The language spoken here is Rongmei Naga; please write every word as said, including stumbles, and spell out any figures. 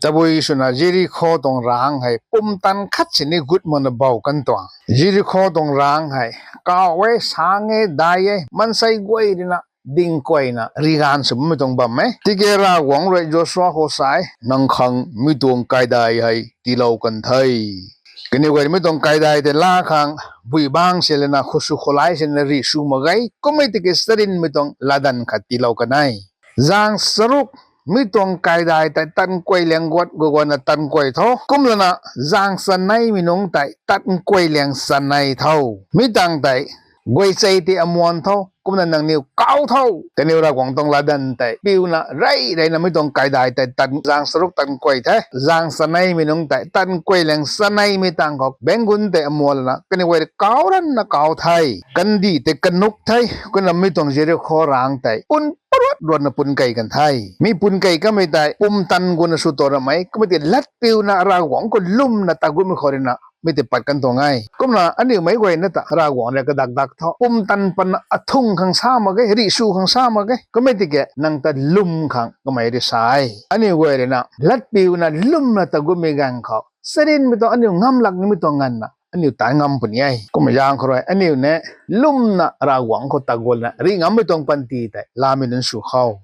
Tabui swna Jerikho tuang rangc hei pumtan khat sini gut makna bou kan tuang. Jerikho tuang rangc hei kau e, sang e, dai e, maansei guay ruina ding kuayna riganv sw bammei tuang bam e. Tiki Ravguangc rui Joshua khou sa e, nang khang mi tuang kaidai hei tiilou kan the. Kaniw guay mi tuang kaidai tei laa khang, bui bang si lana, khusw khulai si lana rih sw mak ge. Kummei tiki charynmei tuang latdanv khat tiilou kan e. Zaeng charuk mi tuang kaidai tei tan kuay liang guat guana tan kuay tho. Kumlana zaeng chaneimei nungc tei tan kuay liang chanei tho. Mi tangv tei guay chei tei amuan tho. Kumna nangniw kau tho. Kaniw Ravguangc tuang latdanv tei piuna rey reyna mi tuang kaidai tei tan zaeng charuk tan kuay the. Zaeng chaneimei nungc tei tan kuay liang chaneimei tangv khou benggun tei amuan lana kaniw guay rui kau ranna kau the. Kandih tei kanuk the. Kumna mi tuang Jerikho rangc tei pun paruat ruatna pun kei kan the. Mi pun kei kamei tei pumtan guna sw tuang ramei. Kummei tiki latpiuna Ravguangc khou lwmna ta gutmei khou ruina mi tei pat kan tuang e. Kumna aniu meic guayna ta Ravguangc rui kadak dak tho. Pumtan patna athung khang sa mak ge, rih sw khang sa mak ge. Kummei tiki nang ta lwm khang kamei rui sa e. Aniu guay ruina latpiuna lwmna ta gutmei ganv khou charynmei tuang aniu ngam lak nimei tuang nganvna aniu tan ngam puni e. Kumna zaeng khou rui aniu ni lwmna Ravguangc khou ta gutna rih ngammei tuang panty tei lamei nunc sw khou